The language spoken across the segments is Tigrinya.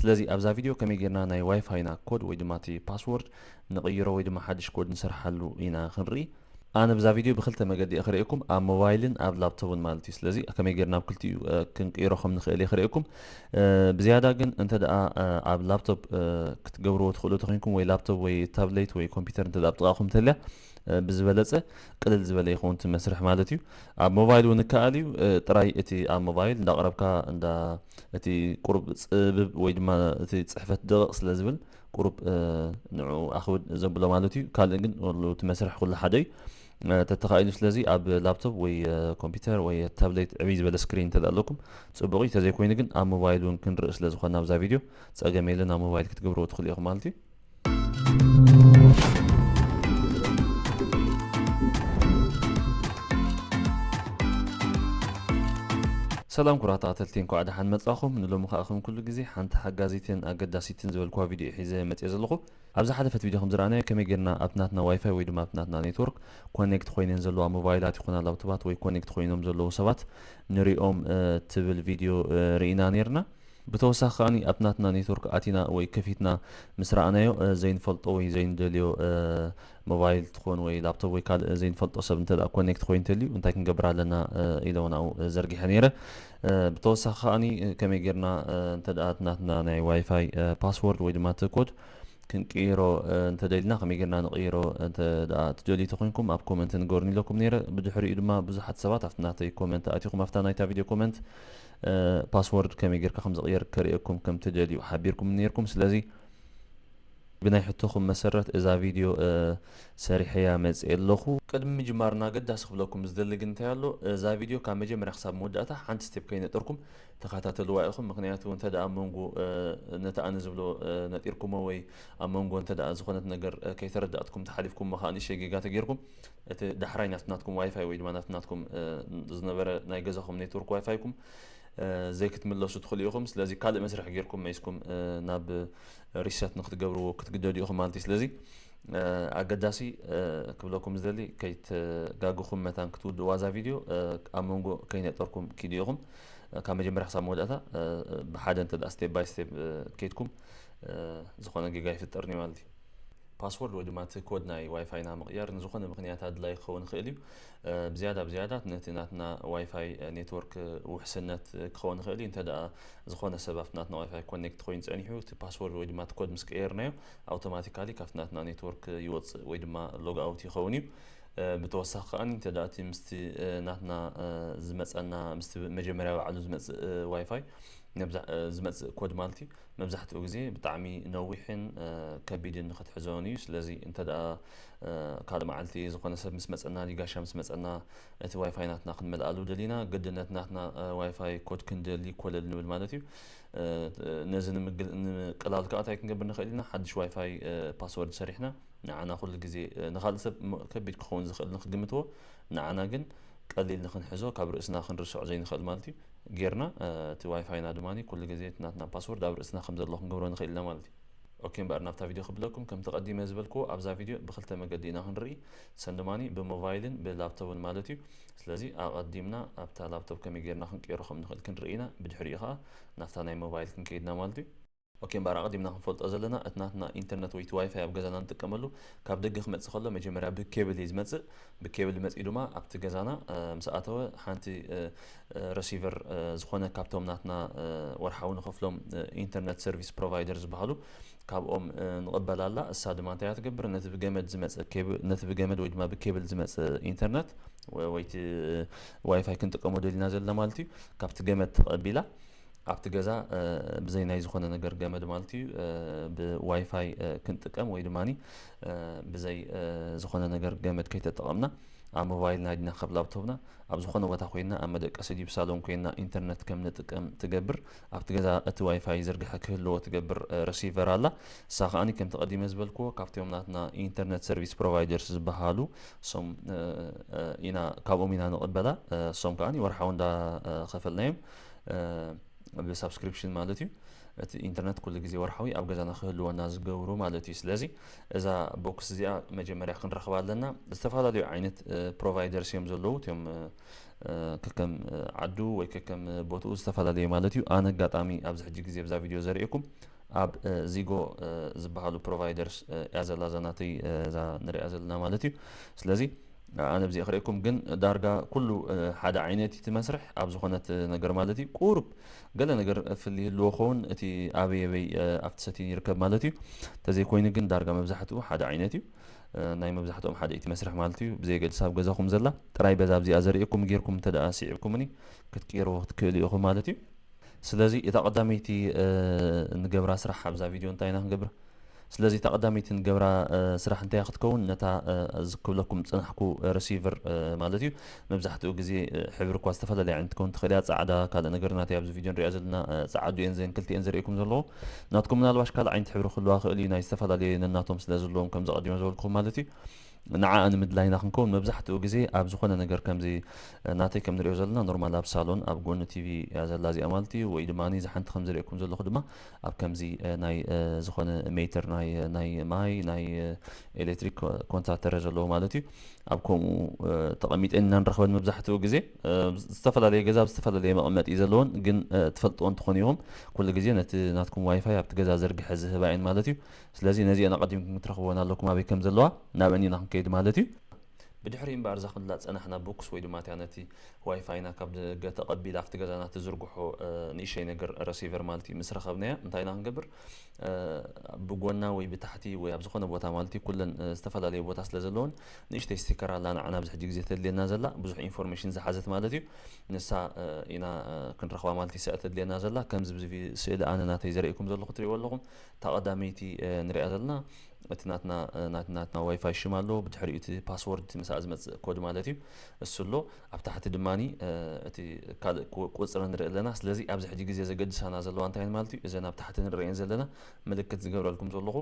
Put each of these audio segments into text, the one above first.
ስለዚ ኣብዛ ቪድዮ ከመይ ጌርና ናይ ዋይፋይና ኮድ ወይ ድማ እቲ ፓስወርድ ንቕይሮ ወይ ድማ ሓድሽ ኮድ ንሰርሓሉ ኢና ክንርኢ። ኣነ ብዛ ቪድዮ ብክልተ መገዲ እየ ክርእየኩም፣ ኣብ ሞባይልን ኣብ ላፕቶፕን ማለት እዩ። ስለዚ ከመይ ጌርና ኣብ ክልቲኡ ክንቅይሮ ከም ንኽእል እየ ክርእየኩም። ብዝያዳ ግን እንተ ደኣ ኣብ ላፕቶፕ ክትገብርዎ ትኽእሉ ተኾይንኩም ወይ ላፕቶፕ ወይ ታብሌት ወይ ኮምፒውተር እንተ ደኣ ኣብ ጥቓኹም ተልያ ብዝበለጸ ቅልል ዝበለ ይኸውን እቲ መስርሕ ማለት እዩ። ኣብ ሞባይል እውን ይከኣል እዩ። ጥራይ እቲ ኣብ ሞባይል እንዳቕረብካ እንዳ እቲ ቁሩብ ጽብብ ወይ ድማ እቲ ጽሕፈት ደቕቕ ስለ ዝብል ቁሩብ ንዑ ኣኽብድ ዘብሎ ማለት እዩ። ካልእ ግን ኩሉ እቲ መስርሕ ኩሉ ሓደ እዩ ተተኻኢሉ። ስለዚ ኣብ ላፕቶፕ ወይ ኮምፒውተር ወይ ታብሌት ዕብይ ዝበለ ስክሪን እንተ ኣለኩም ጽቡቕ እዩ። ተዘይኮይኑ ግን ኣብ ሞባይል እውን ክንርኢ ስለ ዝኾንና ኣብዛ ቪድዮ ጸገም የለን፣ ኣብ ሞባይል ክትገብርዎ ትኽእሉ ኢኹም ማለት እዩ። ሰላም ኩቡራት ተኸታተልቲ፣ እንኳዕ ደሓን መጻኹም። ንሎሚ ከኣ ከም ኩሉ ግዜ ሓንቲ ሓጋዚትን ኣገዳሲትን ዝበልኩዋ ቪድዮ ሒዘ መጽየ ዘለኹ። ኣብ ዝሓለፈት ቪድዮ ከም ዝረኣናዮ ከመይ ጌርና ኣብቲ ናትና ዋይፋይ ወይ ድማ ኣብቲ ናትና ኔትወርክ ኮኔክት ኮይነን ዘለዋ ሞባይላት ይኹና ላፕቶፓት ወይ ኮኔክት ኮይኖም ዘለዉ ሰባት ንሪኦም ትብል ቪድዮ ርኢና ኔርና። ብተወሳኺ ከኣኒ ኣብ ናትና ኔትወርክ ኣቲና ወይ ከፊትና ምስ ረኣናዮ ዘይንፈልጦ ወይ ዘይንደልዮ ሞባይል ትኾን ወይ ላፕቶፕ ወይ ካልእ ዘይንፈልጦ ሰብ እንተ ኮኔክት ኮይኑ እንተልዩ እንታይ ክንገብር ኣለና ኢለ እውን ኣብኡ ዘርጊሐ ነይረ። ብተወሳኺ ከኣኒ ከመይ ጌርና እንተ ናትና ናይ ዋይፋይ ፓስወርድ ወይ ድማ እቲ ኮድ ክንቅይሮ እንተደሊና ከመይ ጌርና ንቕይሮ እንተ ደኣ ትደልዩ ተኾይንኩም ኣብ ኮመንት ንገሩኒ ኢለኩም ነይረ። ብድሕሪኡ ድማ ብዙሓት ሰባት ኣብቲ ናተይ ኮመንት ኣቲኹም ኣብታ ናይታ ቪድዮ ኮመንት ፓስወርድ ከመይ ጌርካ ከም ዝቕየር ከርእየኩም ከም ትደልዩ ሓቢርኩም ነይርኩም። ስለዚ ብናይ ሕቶኹም መሰረት እዛ ቪድዮ ሰሪሐያ መፅእ ኣለኹ። ቅድሚ ምጅማርና ኣገዳሲ ክብለኩም ዝደሊ ግን እንታይ ኣሎ፣ እዛ ቪድዮ ካብ መጀመርያ ክሳብ መወዳእታ ሓንቲ ስቴፕ ከይነጠርኩም ተኸታተልዋ ኢኹም። ምክንያቱ እንተ ደኣ ኣብ መንጎ ነቲ ኣነ ዝብሎ ነጢርኩሞ ወይ ኣብ መንጎ እንተ ደኣ ዝኾነት ነገር ከይተረዳእትኩም ተሓሊፍኩሞ ከዓ ንእሽተይ ጌጋ ተጌርኩም እቲ ዳሕራይ ናብቲ ናትኩም ዋይፋይ ወይ ድማ ናብቲ ናትኩም ዝነበረ ናይ ገዛኹም ኔትወርክ ዋይፋይኩም ዘይክትምለሱ ትኽእሉ ኢኹም። ስለዚ ካልእ መስርሕ ጌርኩም መይስኩም ናብ ሪሰት ንክትገብርዎ ክትግደዱ ኢኹም ማለት እዩ። ስለዚ ኣገዳሲ ክብለኩም ዝደሊ ከይትጋግኹም መታን ክትውድእዋ እዛ ቪድዮ ኣብ መንጎ ከይነጠርኩም ኪዱ ኢኹም። ካብ መጀመርያ ክሳብ መወዳእታ ብሓደ እንተ ስቴፕ ባይ ስቴፕ ከይድኩም ዝኾነ ጌጋ ይፍጠርኒ ማለት እዩ። ፓስወርድ ወይ ድማ እቲ ኮድ ናይ ዋይፋይና ምቕያር ንዝኾነ ምኽንያት ኣድላይ ክኸውን ይኽእል እዩ። ብዝያዳ ብዝያዳ ነቲ ናትና ዋይፋይ ኔትወርክ ውሕስነት ክኸውን ይኽእል እዩ። እንተ ደኣ ዝኾነ ሰብ ኣብቲ ናትና ዋይፋይ ኮኔክት ኮይኑ ጸኒሑ እቲ ፓስወርድ ወይ ድማ እቲ ኮድ ምስ ቀየርናዮ ኣውቶማቲካሊ ካብቲ ናትና ኔትወርክ ይወጽእ ወይ ድማ ሎግ ኣውት ይኸውን እዩ። ብተወሳኺ ከኣ እንተ ደኣ እቲ ምስቲ ናትና ዝመጸና ምስቲ መጀመርያ ባዕሉ ዝመጽእ ዋይፋይ ዝመጽእ ኮድ ማለት እዩ መብዛሕትኡ ግዜ ብጣዕሚ ነዊሕን ከቢድን ንክትሕዞን እዩ። ስለዚ እንተ ደኣ ካልእ መዓልቲ ዝኾነ ሰብ ምስ መጸና ሊጋሻ ምስ መጸና እቲ ዋይፋይ ናትና ክንመልኣሉ ደሊና ግድነት ናትና ዋይፋይ ኮድ ክንደሊ ኮለል ንብል ማለት እዩ። ነዚ ንምቅላል ከዓ እንታይ ክንገብር ንኽእል ኢና? ሓድሽ ዋይፋይ ፓስወርድ ሰሪሕና ንዓና ኩሉ ግዜ ንካልእ ሰብ ከቢድ ክኸውን ዝኽእል ንክግምትዎ ንዓና ግን ቀሊል ንክንሕዞ ካብ ርእስና ክንርስዖ ዘይንኽእል ማለት እዩ ጌርና እቲ ዋይፋይና ድማ ኩሉ ግዜ እቲ ናትና ፓስወርድ ኣብ ርእስና ከም ዘሎ ክንገብሮ ንኽእል ኢና ማለት እዩ። ኦኬ እምበኣር ናብታ ቪድዮ ክብለኩም ከምቲ ቀዲመ ዝበልክዎ ኣብዛ ቪድዮ ብክልተ መገዲ ኢና ክንርኢ ሰን ድማ ብሞባይልን ብላፕቶፕን ማለት እዩ። ስለዚ ኣቐዲምና ኣብታ ላፕቶፕ ከመይ ጌርና ክንቀይሮ ከም ንኽእል ክንርኢ ኢና ብድሕሪኡ ከዓ ናብታ ናይ ሞባይል ክንከይድና ማለት እዩ። ኦኬ እምበኣር ኣቐዲምና ክንፈልጦ ዘለና እቲ ናትና ኢንተርነት ወይ እቲ ዋይፋይ ኣብ ገዛና ንጥቀመሉ ካብ ደገ ክመፅእ ከሎ መጀመርያ ብኬብል እዩ ዝመፅእ። ብኬብል መፂኡ ድማ ኣብቲ ገዛና ምስ ኣተወ ሓንቲ ረሲቨር ዝኾነ ካብቶም ናትና ወርሓዊ ንኸፍሎም ኢንተርነት ሰርቪስ ፕሮቫይደር ዝበሃሉ ካብኦም ንቕበል ኣላ። እሳ ድማ እንታይ እያ ትገብር? ነቲ ብገመድ ዝመፅእ ነቲ ብገመድ ወይ ድማ ብኬብል ዝመፅእ ኢንተርነት ወይ እቲ ዋይፋይ ክንጥቀሞ ደሊና ዘለና ማለት እዩ ካብቲ ገመድ ተቐቢላ ኣብቲ ገዛ ብዘይ ናይ ዝኾነ ነገር ገመድ ማለት እዩ ብዋይፋይ ክንጥቀም ወይ ድማ ብዘይ ዝኾነ ነገር ገመድ ከይተጠቐምና ኣብ ሞባይልና ዲና ካብ ላፕቶፕና ኣብ ዝኾነ ቦታ ኮይና ኣብ መደቀሲ ድዩ ሳሎን ኮይና ኢንተርነት ከም ንጥቀም ትገብር። ኣብቲ ገዛ እቲ ዋይፋይ ዝርግሐ ክህልዎ ትገብር ረሲቨር ኣላ። እሳ ከዓኒ ከም ተቐዲመ ዝበልክዎ ካብቶም ናትና ኢንተርነት ሰርቪስ ፕሮቫይደርስ ዝበሃሉ ሶም ኢና ካብኦም ኢና ንቕበላ። ሶም ከዓኒ ወርሓዊ እንዳኸፈልናዮም ብሳብስክሪፕሽን ማለት እዩ። እቲ ኢንተርነት ኩሉ ግዜ ወርሓዊ ኣብ ገዛና ክህልወና ዝገብሩ ማለት እዩ። ስለዚ እዛ ቦክስ እዚኣ መጀመርያ ክንረኽባ ኣለና። ዝተፈላለዩ ዓይነት ፕሮቫይደርስ እዮም ዘለዉ፣ እቲኦም ከከም ዓዱ ወይ ከከም ቦትኡ ዝተፈላለዩ ማለት እዩ። ኣነ ኣጋጣሚ ኣብዚ ሕጂ ግዜ ብዛ ቪድዮ ዘርእየኩም ኣብ ዚጎ ዝበሃሉ ፕሮቫይደርስ እያ ዘላ እዛ ናተይ እዛ ንሪኣ ዘለና ማለት እዩ። ስለዚ ኣነ ብዚኣ ክርእየኩም ግን ዳርጋ ኩሉ ሓደ ዓይነት እቲ መስርሕ ኣብ ዝኾነት ነገር ማለት እዩ። ቁሩብ ገለ ነገር ፍል ይህልዎ ኸውን እቲ ኣበይ ኣበይ ኣብቲ ሰቲን ይርከብ ማለት እዩ። እንተዘይኮይኑ ግን ዳርጋ መብዛሕትኡ ሓደ ዓይነት እዩ። ናይ መብዛሕትኦም ሓደ እቲ መስርሕ ማለት እዩ። ብዘየገድስ ኣብ ገዛኹም ዘላ ጥራይ በዛ ኣብዚኣ ዘርእየኩም ጌርኩም እንተ ደኣ ስዒብኩምኒ ክትቅይርዎ ክትክእሉ ኢኹም ማለት እዩ። ስለዚ እታ ቀዳመይቲ ንገብራ ስራሕ ኣብዛ ቪድዮ እንታይ ኢና ክንገብር? ስለዚ እታ ቀዳመይቲ ንገብራ ስራሕ እንታይ ክትከውን ነታ ዝክብለኩም ዝጸናሕኩ ረሲቨር ማለት እዩ። መብዛሕትኡ ግዜ ሕብሪ እኳ ዝተፈላለየ ዓይነት ትከውን ትኽእል እያ። ጻዕዳ ካልእ ነገር ናተይ ኣብዚ ቪድዮ ንሪኣ ዘለና ጻዓዱ እየን ዘን ክልቲኤን ዘርእየኩም ዘለኹ። ናትኩም ምናልባሽ ካልእ ዓይነት ሕብሪ ክህልዋ ክእል እዩ ናይ ዝተፈላለየ ነናቶም ስለ ዘለዎም ከምዚ ቀዲመ ዝበልኩኹም ማለት እዩ። ንዓኣ ንምድላይና ክንከውን መብዛሕትኡ ግዜ ኣብ ዝኾነ ነገር ከምዚ ናተይ ከም ንሪኦ ዘለና ኖርማል ኣብ ሳሎን ኣብ ጎኒ ቲቪ እያ ዘላ እዚኣ ማለት እዩ። ወይ ድማ እዚ ሓንቲ ከም ዝርእየኩም ዘለኹ ድማ ኣብ ከምዚ ናይ ዝኾነ ሜተር ናይ ናይ ማይ ናይ ኤሌክትሪክ ኮንታክተር ዘለዎ ማለት እዩ። ኣብ ከምኡ ተቐሚጠን ኢና ንረኽበን መብዛሕትኡ ግዜ። ዝተፈላለየ ገዛ ኣብ ዝተፈላለየ መቐመጢ ዘለዎን ግን ትፈልጥዎ እንትኾኑ ኢኹም ኩሉ ግዜ ነቲ ናትኩም ዋይፋይ ኣብቲ ገዛ ዘርጊሐ ዝህባ እየን ማለት እዩ። ስለዚ ነዚአን ኣቐዲምኩም ክትረኽብወን ኣለኩም ኣበይ ከም ዘለዋ ናብአን ኢና ክንከይድ ማለት እዩ። ብድሕሪ እምበኣር እዛ ክንላ ዝጸናሕና ቦክስ ወይ ድማ እቲኣ ነቲ ዋይፋይና ካብ ደገ ተቐቢላ ኣብቲ ገዛና ትዝርግሖ ንእሽተይ ነገር ረሲቨር ማለት እዩ ምስ ረኸብናያ እንታይ ኢና ክንገብር? ብጎና ወይ ብታሕቲ ወይ ኣብ ዝኾነ ቦታ ማለት እዩ ኩለን ዝተፈላለየ ቦታ ስለ ዘለዎን ንእሽተይ ስቲከር ኣላ ንዓና ኣብዚ ሕጂ ግዜ ተድልየና ዘላ ብዙሕ ኢንፎርሜሽን ዝሓዘት ማለት እዩ። ንሳ ኢና ክንረኽባ ማለት እዩ ስእያ ተድልየና ዘላ ከምዚ ብዚ ስእሊ ኣነ ናተይ ዘርእየኩም ዘለኹ ትሪእዎ ኣለኹም። እታ ቀዳመይቲ ንሪኣ ዘለና እቲ ናትና ናትና ዋይፋይ ሽም ኣሎ ብድሕሪኡ እቲ ፓስወርድ ምስኣ ዝመፅእ ኮድ ማለት እዩ። እሱ ኣሎ ኣብ ታሕቲ ድማ እቲ ካልእ ቁፅሪ ንርኢ ኣለና። ስለዚ ኣብዚ ሕጂ ግዜ ዘገድሳና ዘለዋ እንታይ ማለት እዩ? እዘን ኣብ ታሕቲ ንርእየን ዘለና ምልክት ዝገብረልኩም ዘለኹ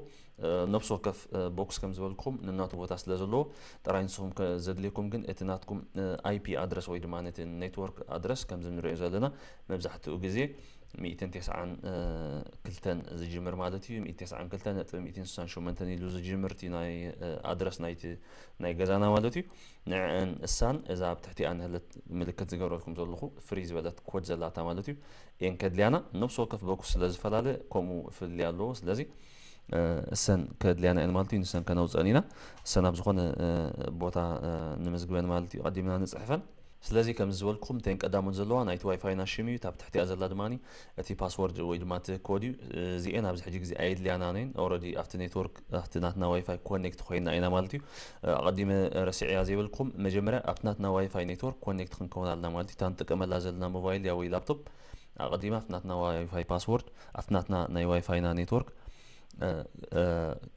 ነፍሲ ወከፍ ቦክስ ከም ዝበልኩም ንናቱ ቦታ ስለ ዘለዎ ጥራይ ንስኹም ዘድልየኩም ግን እቲ ናትኩም ኣይፒ ኣድረስ ወይ ድማ ነቲ ኔትወርክ ኣድረስ ከምዚ ንሪኦ ዘለና መብዛሕትኡ ግዜ ሚእትን ተስዓን ክልተን ዝጅምር ማለት እዩ። ሚእትን ተስዓን ክልተን ነጥቢ ሚእትን ስሳን ሸሞንተን ኢሉ ዝጅምር እቲ ናይ ኣድረስ ናይቲ ናይ ገዛና ማለት እዩ። ንዕን እሳን እዛ ኣብ ትሕቲኣ ንህለት ምልክት ዝገብረልኩም ዘለኹ ፍሪ ዝበለት ኮድ ዘላታ ማለት እዩ። እየን ከድልያና ነብሲ ወከፍ ቦክስ ስለ ዝፈላለ ከምኡ ፍልልይ ኣለዎ። ስለዚ እሰን ከድልያና እየን ማለት እዩ። ንሰን ከነውፀን ኢና። እሰን ኣብ ዝኾነ ቦታ ንምዝግበን ማለት እዩ ቀዲምና ንፅሕፈን። ስለዚ ከምዚ ዝበልኩኹም እተን ቀዳሞት ዘለዋ ናይቲ ዋይፋይና ሽም እዩ። እታ ብትሕቲኣ ዘላ ድማ እቲ ፓስወርድ ወይ ድማ እቲ ኮድ እዩ። እዚኤን ኣብዚ ሕጂ ግዜ ኣየድልያናን እየን። ኦረዲ ኣብቲ ኔትወርክ ኣብቲ ናትና ዋይፋይ ኮኔክት ኮይና ኢና ማለት እዩ። ኣቐዲመ ረሲዐያ ዘይበልኩም መጀመርያ ኣብቲ ናትና ዋይፋይ ኔትወርክ ኮኔክት ክንከውን ኣለና ማለት እዩ። እታ ንጥቀመላ ዘለና ሞባይል ያ ወይ ላፕቶፕ ኣቐዲማ ኣብቲ ናትና ዋይፋይ ፓስወርድ ኣብቲ ናትና ናይ ዋይፋይና ኔትወርክ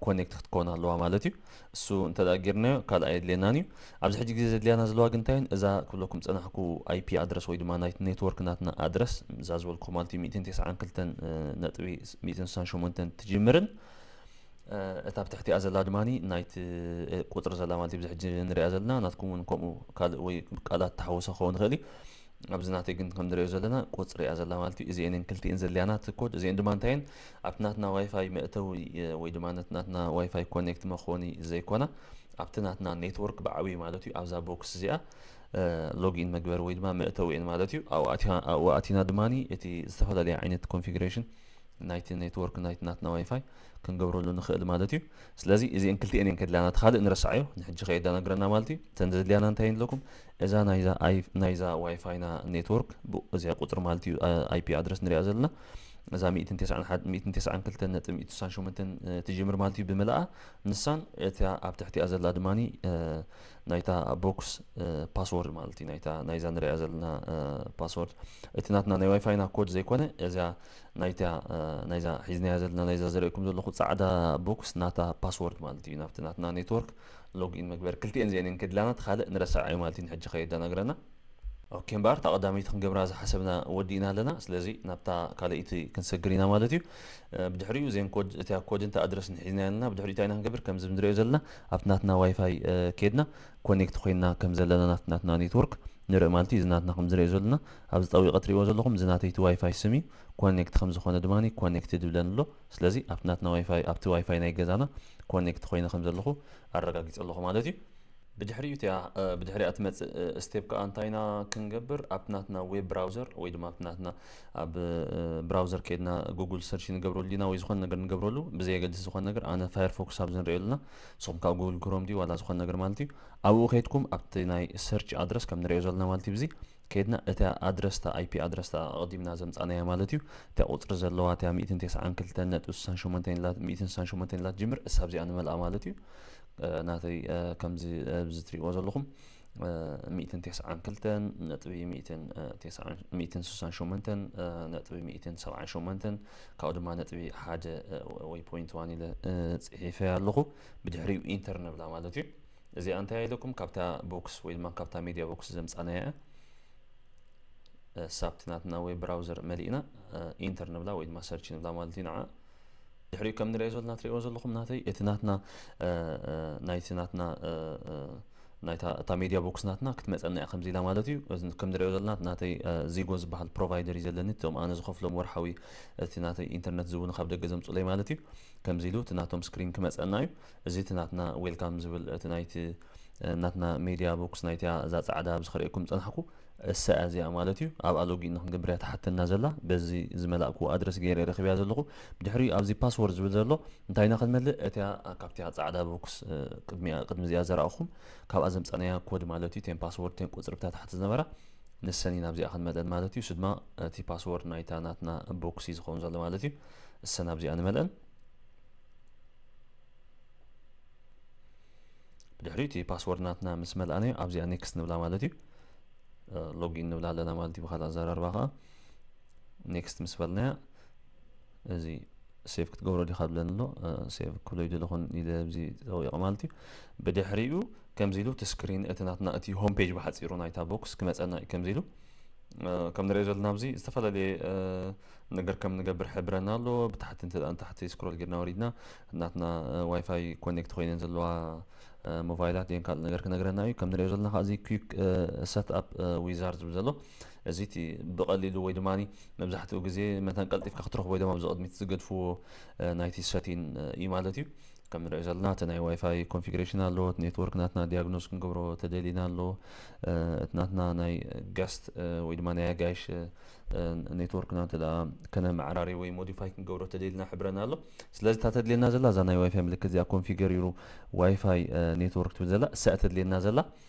ኮኔክት ክትከውን ኣለዋ ማለት እዩ። እሱ እንተ ጌርናዮ ካልእ ኣየድልየናን እዩ። ኣብዚ ሕጂ ግዜ ዘድልያና ዘለዋ ግን እንታይ እዛ ክብለኩም ዝጸናሕኩ ኣይፒ ኣድረስ ወይ ድማ ናይቲ ኔትወርክ ናትና ኣድረስ እዛ ዝበልኩ ማለት እዩ ሚእትን ተስዓን ክልተን ነጥቢ ሚእትን ስሳን ሸሞንተን ትጅምርን እታ ኣብ ትሕቲኣ ዘላ ድማ ናይቲ ቁፅሪ ዘላ ማለት እዩ። ብዚ ሕጂ ንሪኣ ዘለና ናትኩም እውን ከምኡ ካልእ ወይ ቃላት ተሓወሰ ክኸውን ይኽእል እዩ። ኣብዚ ናተይ ግን ከም ንሪኦ ዘለና ቁፅሪ እያ ዘላ ማለት እዩ። እዚአን ክልቲኤን ዘድልያና እቲ ኮድ እዚአን ድማ እንታይን ኣብቲ ናትና ዋይፋይ መእተዊ ወይ ድማ ነቲ ናትና ዋይፋይ ኮኔክት መኾኒ ዘይኮና ኣብቲ ናትና ኔትወርክ ብዓብዩ ማለት እዩ ኣብዛ ቦክስ እዚኣ ሎጊን መግበሪ ወይ ድማ መእተዊ እየን ማለት እዩ። ኣብኡ ኣቲና ድማ እቲ ዝተፈላለየ ዓይነት ኮንፊግሬሽን ናይቲ ኔትወርክ ናይቲ ናትና ዋይፋይ ክንገብረሉ ንኽእል ማለት እዩ። ስለዚ እዚአን ክልቲኤን እየን ከድልያና እቲ ካልእ ንረስዓዮ ንሕጂ ከየዳናግረና ማለት እዩ። እተን ዘድልያና እንታይ ኣለኩም እዛ ናይዛ ናይዛ ዋይፋይና ኔትወርክ እዚኣ ቁፅሪ ማለት እዩ ኣይፒ ኣድረስ ንሪኣ ዘለና እዛ ሚእትን ተስዓን ክልተን ነጥቢ ሚእትን ስሳን ሸሞንተን ትጅምር ማለት እዩ ብምልኣ ንሳን እታ ኣብ ትሕቲኣ ዘላ ድማ ናይታ ቦክስ ፓስወርድ ማለት እዩ ናይታ ናይዛ ንሪኣ ዘለና ፓስወርድ እቲ ናትና ናይ ዋይፋይና ኮድ ዘይኮነ እዚኣ ናይታ ናይዛ ሒዝናያ ዘለና ናይዛ ዘርእየኩም ዘለኹ ፃዕዳ ቦክስ ናታ ፓስወርድ ማለት እዩ ናብቲ ናትና ኔትወርክ ሎግኢን መግበሪ ክልቲኤን እዚአን እየን ከድላና እቲ ካልእ ንረስዓዮ ማለት እዩ ንሕጂ ከየዳናግረና። ኦኬ እምበኣር እታ ቀዳመይቲ ክንገብራ ዝሓሰብና ወዲእና ኣለና። ስለዚ ናብታ ካልኣይቲ ክንሰግር ኢና ማለት እዩ። ብድሕሪኡ እዘን ኮድ እታ ኮድን እታ ኣድረስን ሒዝና ኣለና። ብድሕሪኡ እንታይ ኢና ክንገብር ከምዚ ንሪኦ ዘለና ኣብቲ ናትና ዋይፋይ ኬድና ኮኔክት ኮይንና ከም ዘለና ናብቲ ናትና ኔትወርክ ንርኢ ማለት እዩ። እዚ ናትና ከም ዝሪኦ ዘለና ኣብዚ ጠዊቐ ትሪእዎ ዘለኹም እዚ ናተይ እቲ ዋይፋይ ስም እዩ። ኮኔክት ከም ዝኾነ ድማ ኮኔክትድ ይብለኒ ኣሎ። ስለዚ ኣብቲ ናትና ዋይፋይ ኣብቲ ዋይፋይ ናይ ገዛና ኮኔክት ኮይነ ከም ዘለኹ ኣረጋጊፀ ኣለኹ ማለት እዩ። ብድሕሪኡ እቲኣ ብድሕሪኣ ትመፅእ ስቴፕ ከዓ እንታይ ኢና ክንገብር? ኣብቲ ናትና ዌብ ብራውዘር ወይ ድማ ኣብቲ ናትና ኣብ ብራውዘር ከይድና ጉግል ሰርች ንገብረሉ ዲና ወይ ዝኾነ ነገር ንገብረሉ ብዘየገድስ ዝኾነ ነገር ኣነ ፋየርፎክስ ኣብዚ ንሪኦ ኣለና። ንስኹም ካብ ጉግል ክሮም ድዩ ዋላ ዝኾነ ነገር ማለት እዩ። ኣብኡ ከይድኩም ኣብቲ ናይ ሰርች ኣድረስ ከም ንሪኦ ዘለና ማለት እዩ። ብዚ ከይድና እታ ኣድረስታ ኣይፒ ኣድረስታ ኣቐዲምና ዘምፃናያ ማለት እዩ። እታ ቁፅሪ ዘለዋ እታ ሚእትን ተስዓን ክልተን ነጥቢ ስሳን ሸሞንተን ኢላ ሚእትን ስሳን ሸሞንተን ኢላ ትጅምር እሳ ኣብዚኣ ንመልኣ ማለት እዩ። ናተይ ከምዚ ኣብዚ ትሪእዎ ዘለኹም ሚእትን ተስዓን ክልተን ነጥቢ ሚእትን ስሳን ሸሞንተን ነጥቢ ሚእትን ሰብዓን ሸሞንተን ካብኡ ድማ ነጥቢ ሓደ ወይ ፖይንት ዋን ኢለ ፅሒፈ ኣለኹ። ብድሕሪኡ ኢንተር ንብላ ማለት እዩ። እዚኣ እንታይ ኢለኩም ካብታ ቦክስ ወይ ድማ ካብታ ሜድያ ቦክስ ዘምፃናያ እያ። ሳብቲ ናትና ዌብ ብራውዘር መሊእና ኢንተር ንብላ ወይ ድማ ሰርች ንብላ ማለት እዩ። ንዓ ድሕሪኡ ከም ንሪኦ ዘለና ትሪእዎ ዘለኹም ናተይ እቲ ናትና ናይቲ ናትና ናይታ እታ ሜድያ ቦክስ ናትና ክትመፀና እያ ከምዚ ኢላ ማለት እዩ። ከም ንሪኦ ዘለና ናተይ ዚጎ ዝበሃል ፕሮቫይደር እዩ ዘለኒ እቶም ኣነ ዝኸፍሎም ወርሓዊ እቲ ናተይ ኢንተርነት ዝውን ካብ ደገ ዘምፁለይ ማለት እዩ። ከምዚ ኢሉ እቲ ናቶም ስክሪን ክመፀና እዩ። እዚ እቲ ናትና ዌልካም ዝብል እቲ ናይቲ ናትና ሜድያ ቦክስ ናይቲያ እዛ ፃዕዳ ኣብዚ ክርእየኩም ፀናሕኩ እሳ እዚኣ ማለት እዩ። ኣብኣ ሎጊን ንክንገብር እያ ትሓተና ዘላ። በዚ ዝመላእኩ ኣድረስ ገይረ ረኺብያ ዘለኹ። ብድሕሪኡ ኣብዚ ፓስወርድ ዝብል ዘሎ እንታይ ኢና ክንመልእ? እቲያ ካብቲያ ፃዕዳ ቦክስ ቅድሚዚኣ ዘረኣኹም ካብኣ ዘምፃናያ ኮድ ማለት እዩ። ቴን ፓስወርድ ቴን ቁፅሪ ብታ ታሕቲ ዝነበራ ንሰን ኢና ኣብዚኣ ክንመልአን ማለት እዩ። እሱ ድማ እቲ ፓስወርድ ናይታ ናትና ቦክስ እዩ ዝኸውን ዘሎ ማለት እዩ። እሰን ኣብዚኣ ንመልአን። ብድሕሪኡ እቲ ፓስወርድ ናትና ምስ መልኣናዮ ኣብዚኣ ኔክስት ንብላ ማለት እዩ። ሎጊን ንብላ ኣለና ማለት እዩ። ብካልእ ኣዘራርባ ከዓ ኔክስት ምስ በልናያ እዚ ሴቭ ክትገብሮ ዲካ ብለኒ ኣሎ። ሴቭ ክብሎ ይደለኹን ኢለ ኣብዚ ጠዊቐ ማለት እዩ። ብድሕሪኡ ከምዚ ኢሉ እቲ ስክሪን እቲ ናትና እቲ ሆም ፔጅ ብሓፂሩ ናይታ ቦክስ ክመፀና እዩ። ከምዚ ኢሉ ከም ንሪኦ ዘለና ኣብዚ ዝተፈላለየ ነገር ከም ንገብር ሕብረና ኣሎ። ብታሕቲ እንተ ንታሕቲ ስክሮል ጌርና ወሪድና ናትና ዋይፋይ ኮኔክት ኮይነን ዘለዋ ሞባይላት ን ካልእ ነገር ክነግረና እዩ። ከም ንሪኦ ዘለና ከዚ quick setup wizard ዝብል ዘሎ እዚ እቲ ብቐሊሉ ወይ ድማ መብዛሕትኡ ግዜ መታን ቀልጢፍካ ክትረኽቦ ወይ ድማ ኣብዚ ቅድሚት ዝገድፍዎ ናይቲ ሰቲን እዩ ማለት እዩ። ከም ንሪኦ ዘለና እቲ ናይ ዋይፋይ ኮንፊግሬሽን ኣሎ። እቲ ኔትወርክ ናትና ዲያግኖስ ክንገብሮ ተደሊና ኣሎ። እቲ ናትና ናይ ጋስት ወይ ድማ ናይ ኣጋይሽ ኔትወርክና እንተ ከነማዕራሪ ወይ ሞዲፋይ ክንገብሮ ተደሊና ሕብረና ኣሎ። ስለዚ እታ ተድልየና ዘላ እዛ ናይ ዋይፋይ ምልክት እዚኣ ኮንፊገር ሩ ዋይፋይ ኔትወርክ ትብል ዘላ እሳ ተድልየና ዘላ።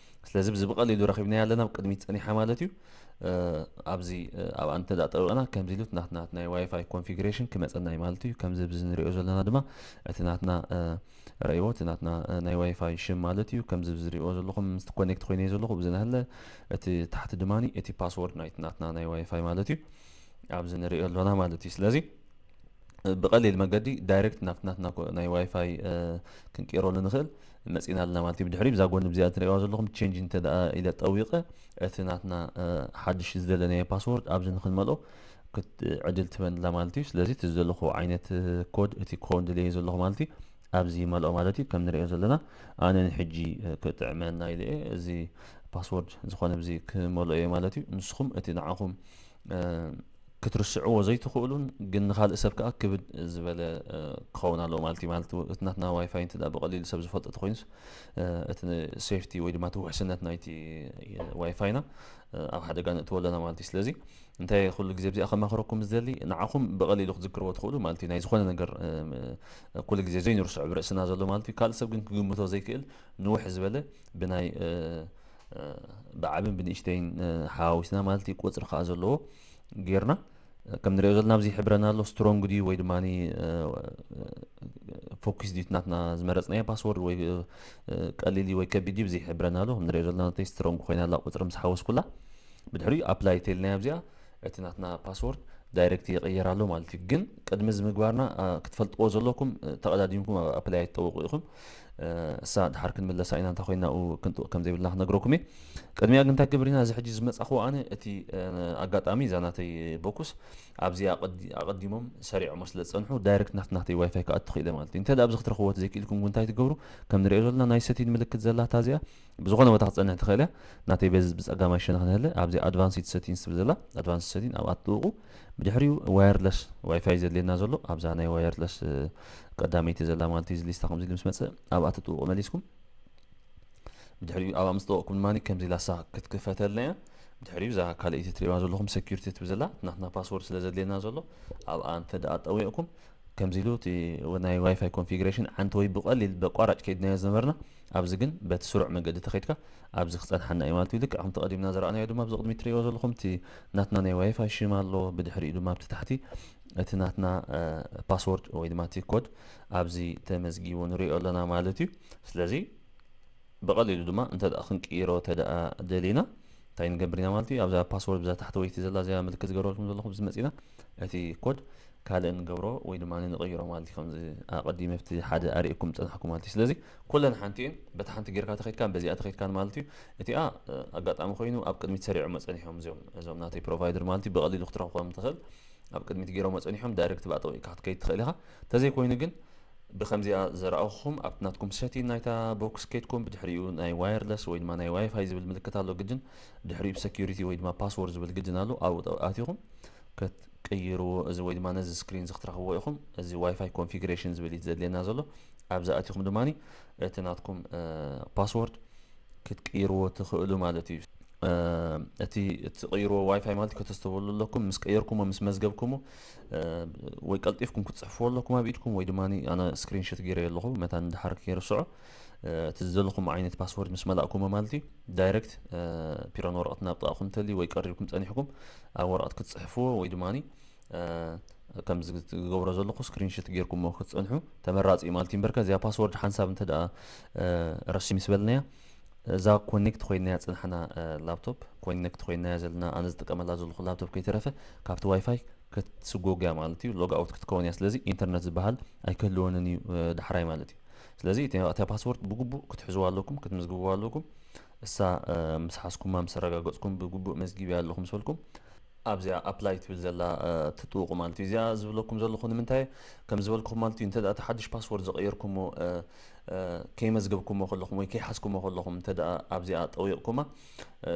ስለዚ ብዚ ብቐሊሉ ረኺብናያ ኣለና። ኣብ ቅድሚት ፀኒሓ ማለት እዩ። ኣብዚ ኣብኣ እንተ ጠዊቕና ከምዚ ኢሉ ናትና ናይ ዋይፋይ ኮንፊግሬሽን ክመፀና እዩ ማለት እዩ። ከምዚ ብዚ ንሪኦ ዘለና ድማ እቲ ናትና ረእይዎ እቲ ናትና ናይ ዋይፋይ ሽም ማለት እዩ። ከምዚ ዝሪእዎ ዘለኹም ምስ ኮኔክት ኮይነ ዘለኹ ብዚ ናህለ እቲ ታሕቲ ድማ እቲ ፓስወርድ ናይቲ ናትና ናይ ዋይፋይ ማለት እዩ። ኣብዚ ንሪኦ ኣሎና ማለት እዩ። ስለዚ ብቐሊል መገዲ ዳይሬክት ናብቲ ናትና ናይ ዋይፋይ ክንቀይረሉ ንኽእል መፂና ኣለና ማለት እዩ። ብድሕሪ ብዛ ጎኒ ብዚኣ ትሪእዋ ዘለኹም ቼንጅ እንተ ኢለ ጠዊቐ እቲ ናትና ሓድሽ ዝደለናዮ ፓስወርድ ኣብዚ ንክንመልኦ ዕድል ትበንላ ማለት እዩ። ስለዚ እቲ ዝደለኹ ዓይነት ኮድ እቲ ክኸውን ድልየ ዘለኹ ማለት እዩ ኣብዚ ይመልኦ ማለት እዩ። ከም ንሪኦ ዘለና ኣነ ንሕጂ ክጥዕመና ኢለ እየ እዚ ፓስወርድ ዝኾነ ብዚ ክመልኦ እየ ማለት እዩ። ንስኹም እቲ ንዓኹም ክትርስዕዎ ዘይትኽእሉን ግን ንካልእ ሰብ ከዓ ክብድ ዝበለ ክኸውን ኣለዎ ማለት እዩ። ማለት እቲ ናትና ዋይፋይ እንተ ብቐሊሉ ሰብ ዝፈልጦ ተኮይኑስ እቲ ሴፍቲ ወይ ድማ እቲ ውሕስነት ናይቲ ዋይፋይና ኣብ ሓደጋ ንእትዎ ኣለና ማለት እዩ። ስለዚ እንታይ ኩሉ ግዜ ብዚኣ ከማኽረኩም ዝደሊ ንዓኹም ብቐሊሉ ክትዝክርዎ ትኽእሉ ማለት እዩ። ናይ ዝኾነ ነገር ኩሉ ግዜ ዘይንርስዖ ብርእስና ዘሎ ማለት እዩ። ካልእ ሰብ ግን ክግምቶ ዘይክእል ንውሕ ዝበለ ብናይ ብዓብን ብንእሽተይን ሓዋዊስና ማለት እዩ ቁፅሪ ከዓ ዘለዎ ጌርና ከም ንሪኦ ዘለና ኣብዚ ይሕብረና ኣሎ። ስትሮንግ ድዩ ወይ ድማ ፎኪስ ድዩ ናትና ዝመረፅናዮ ፓስወርድ ወይ ቀሊል ወይ ከቢድ ድዩ ብዚ ይሕብረና ኣሎ። ከም ንሪኦ ዘለና ናተይ ስትሮንግ ኮይና ኣላ ቁፅሪ ምስ ሓወስኩላ ብድሕሪኡ ኣፕላይ ተልናዮ ኣብዚኣ እቲ ናትና ፓስወርድ ዳይሬክት ይቕየር ኣሎ ማለት እዩ። ግን ቅድሚ እዚ ምግባርና ክትፈልጥዎ ዘለኩም ተቐዳዲምኩም ኣብ ኣፕላይ ኣይትጠውቁ ኢኹም። እሳ ድሓር ክንምለሳ ኢና፣ እንታይ ኮይና ኣብኡ ክንጥቕ ከም ዘይብልና ክነግረኩም እየ። ቅድሚያ ግን እንታይ ክገብር ኢና፣ እዚ ሕጂ ዝመጻኹ ኣነ እቲ ኣጋጣሚ እዛ ናተይ ቦኩስ ኣብዚ ኣቐዲሞም ሰሪዖሞ ስለ ዝጸንሑ ዳይሬክት ናብቲ ናተይ ዋይፋይ ክኣቱ ክኢለ ማለት እዩ። እንተ ኣብዚ ክትረኽብዎ ዘይክኢልኩም እንታይ ትገብሩ፣ ከም ንሪኦ ዘለና ናይ ሰቲን ምልክት ዘላታ እዚኣ ብዝኾነ ቦታ ክትጸንሕ ትኽእል እያ። ናተይ በዚ ብጸጋማይ ሸነኽ ንህለ ኣብዚ ኣድቫንስድ ሰቲንስ ትብል ዘላ ኣድቫንስድ ሰቲን ኣብኣ ትጥውቑ። ብድሕሪኡ ዋየርለስ ዋይፋይ ዘድልየና ዘሎ ኣብዛ ናይ ዋየርለስ ቀዳመይቲ ዘላ ማለት እዩ። እዚ ሊስታ ከምዚ ኢሉ ምስ መጽእ ኣብኣ ትጥውቑ መሊስኩም። ብድሕሪኡ ኣብኣ ምስ ጠወቕኩም ድማ ከምዚ ኢላ እሳ ክትክፈተልና እያ። ብድሕሪኡ እዛ ካልኣይቲ ትሪእዋ ዘለኹም ሴኩሪቲ ትብል ዘላ ናትና ፓስወርድ ስለ ዘድልየና ዘሎ ኣብኣ እንተ ደኣ ጠዊቕኩም ከምዚ ኢሉ እቲ ናይ ዋይፋይ ኮንፊግሬሽን ዓንቲ ወይ ብቐሊል በቋራጭ ከይድናዮ ዝነበርና ኣብዚ ግን በቲ ስሩዕ መገዲ ተኸይድካ ኣብዚ ክጸንሓና እዩ ማለት እዩ። ልክዕ ከምቲ ቀዲምና ዝረኣናዮ ድማ ኣብዚ ቅድሚ ትሪእዎ ዘለኹም እቲ ናትና ናይ ዋይፋይ ሽም ኣሎ። ብድሕሪኡ ድማ ኣብቲ ታሕቲ እቲ ናትና ፓስወርድ ወይ ድማ እቲ ኮድ ኣብዚ ተመዝጊቡ ንሪኦ ኣለና ማለት እዩ። ስለዚ ብቐሊሉ ድማ እንተ ደኣ ክንቅይሮ እንተ ደኣ ደሊና እንታይ ንገብር ኢና ማለት እዩ። ኣብዛ ፓስወርድ ብዛ ታሕተወይቲ ዘላ እዚኣ ምልክት ዝገበረልኩም ዘለኹም ዝመጺና እቲ ኮድ ካልእ ንገብሮ ወይ ድማ ንቕይሮ ማለት እዩ። ከምዚ ኣቐዲመ ኣብቲ ሓደ ኣርእየኩም ዝጸናሕኩ ማለት እዩ። ስለዚ ኩለን ሓንቲ እየን። በቲ ሓንቲ ጌርካ ተኸይድካን በዚኣ ተኸይድካን ማለት እዩ። እቲኣ ኣጋጣሚ ኮይኑ ኣብ ቅድሚት ሰሪዖሞ ጸኒሖም እዚኦም እዞም ናተይ ፕሮቫይደር ማለት እዩ። ብቐሊሉ ክትረኽቦም ትኽእል። ኣብ ቅድሚት ገይሮሞ ጸኒሖም ዳይሬክት ብኣ ጠዊቕካ ክትከይድ ትኽእል ኢኻ። እንተዘይኮይኑ ግን ብከምዚኣ ዘረኣኹኹም ኣብቲ ናትኩም ሰቲን ናይታ ቦክስ ከይድኩም ብድሕሪኡ ናይ ዋየርለስ ወይ ድማ ናይ ዋይፋይ ዝብል ምልክት ኣሎ ግድን ድሕሪኡ ብሰኪሪቲ ወይ ድማ ፓስወርድ ዝብል ግድን ኣሎ ኣብኡ ጠ- ኣቲኹም ክትቅይርዎ እዚ ወይ ድማ ነዚ ስክሪን እዚ ክትረኽብዎ ኢኹም። እዚ ዋይፋይ ኮንፊግሬሽን ዝብል እዩ ዘድልየና ዘሎ። ኣብዚ ኣቲኹም ድማ እቲ ናትኩም ፓስወርድ ክትቅይርዎ ትኽእሉ ማለት እዩ። እቲ ትቕይርዎ ዋይፋይ ማለት ከተስተብህሉ ኣለኩም። ምስ ቀየርኩሞ ምስ መዝገብኩሞ ወይ ቀልጢፍኩም ክትፅሕፍዎ ኣለኩም ኣብ ኢድኩም ወይ ድማ ኣነ ስክሪንሾት ገይረ ኣለኹ መታን ድሓር ከይርስዖ እቲ ዝደለኹም ዓይነት ፓስወርድ ምስ መላእኩሞ ማለት እዩ። ዳይሬክት ፒሮን ወረቐት ናብ ጥቓኹም እንተልዩ ወይ ቀሪብኩም ፀኒሕኩም ኣብ ወረቐት ክትፅሕፍዎ ወይ ድማ ከምዚ ዝገብሮ ዘለኹ ስክሪንሾት ጌርኩሞ ክትፀንሑ ተመራፂ እዩ ማለት እዩ። እምበርከ እዚኣ ፓስወርድ ሓንሳብ እንተ ደኣ ረሲ ምስ በልናያ እዛ ኮኔክት ኮይናያ ዝፀናሕና ላፕቶፕ ኮኔክት ኮይናያ ዘለና ኣነ ዝጥቀመላ ዘለኹ ላፕቶፕ ከይተረፈ ካብቲ ዋይፋይ ክትስጎግ እያ ማለት እዩ። ሎግ ኣውት ክትከውን እያ። ስለዚ ኢንተርነት ዝበሃል ኣይክህልወንን እዩ ዳሕራይ ማለት እዩ። ስለዚ እታ ፓስወርድ ብግቡእ ክትሕዝዋ ኣለኩም፣ ክትምዝግብዋ ኣለኩም። እሳ ምስ ሓዝኩማ ምስ ኣረጋገፅኩም ብግቡእ መዝጊብያ ኣለኹ ምስ በልኩም ኣብዚኣ ኣፕላይ ትብል ዘላ ትጥውቑ ማለት እዩ። እዚኣ ዝብለኩም ዘለኹ ንምንታይ ከም ዝበልኩኹም ማለት እዩ። እንተ እቲ ሓድሽ ፓስወርድ ዝቐየርኩሞ ከይመዝገብኩሞ ከለኹም ወይ ከይሓዝኩሞ ከለኹም እንተ ኣብዚኣ ጠዊቕኩማ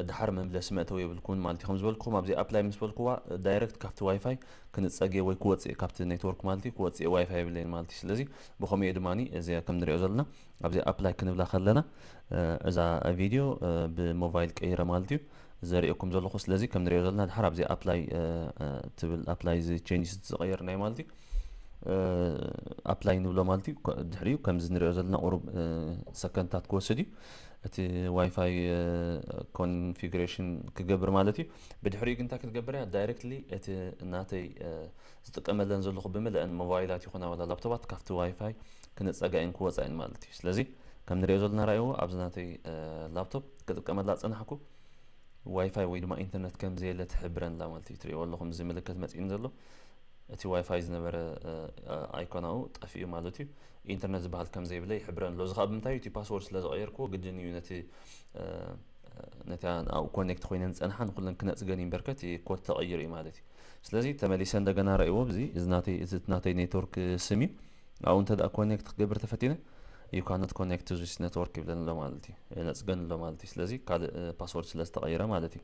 ድሓር መምለሲ መእተዊ የብልኩምን ማለት እዩ። ከም ዝበልኩኹም ኣብዚ ኣፕላይ ምስ በልኩዋ ዳይረክት ካብቲ ዋይፋይ ክንፀግየ ወይ ክወፅእ ካብቲ ኔትወርክ ማለት እዩ ክወፅእ ዋይፋይ የብለይን ማለት እዩ። ስለዚ ብኸምኡ ድማ እዚ ከም ንሪኦ ዘለና ኣብዚ ኣፕላይ ክንብላ ከለና እዛ ቪድዮ ብሞባይል ቀይረ ማለት እዩ ዘርእየኩም ዘለኹ። ስለዚ ከም ንሪኦ ዘለና ድሓር ኣብዚ ኣፕላይ ትብል ኣፕላይ እዚ ቼንጅ ዝቐየርናዮ ማለት እዩ ኣፕላይ ንብሎ ማለት እዩ። ድሕሪኡ ከምዚ ንሪኦ ዘለና ቁሩብ ሰከንታት ክወስድ እዩ። እቲ ዋይፋይ ኮንፊግሬሽን ክገብር ማለት እዩ። ብድሕሪኡ ግን እንታይ ክትገብር እያ ዳይረክትሊ እቲ ናተይ ዝጥቀመለን ዘለኹ ብምልአን ሞባይላት ይኹና ዋላ ላፕቶባት ካብቲ ዋይፋይ ክነፀጋ እየን ክወፃ እየን ማለት እዩ። ስለዚ ከም ንሪኦ ዘለና ራእይዎ ኣብዚ ናተይ ላፕቶፕ ክጥቀመላ ፀናሕኩ ዋይፋይ ወይ ድማ ኢንተርነት ከም ዘየለ ትሕብረንላ ማለት እዩ። ትሪእዎ ኣለኹም እዚ ምልክት መፂእን ዘሎ እቲ ዋይፋይ ዝነበረ ኣይኮናኡ ጠፊኡ ማለት እዩ። ኢንተርነት ዝበሃል ከም ዘይብለ ይሕብረን ኣሎ። እዚ ከዓ ብምንታይ እቲ ፓስወርድ ስለ ዝቐየርክዎ ግድን እዩ ነቲ ነቲ ኣብኡ ኮኔክት ኮይነን ዝፀንሓ ንኩለን ክነፅገን ይንበርከት ኮድ ተቐይሩ እዩ ማለት እዩ። ስለዚ ተመሊሰ እንደገና ረእይዎ እዚ እዚ ናተይ ኔትወርክ ስም እዩ። ኣብኡ እንተ ኮኔክት ክገብር ተፈቲነ you cannot connect to this network ይብለን ኣሎ ማለት እዩ። ነፅገን ኣሎ ማለት እዩ። ስለዚ ካልእ ፓስወርድ ስለ ዝተቐየረ ማለት እዩ።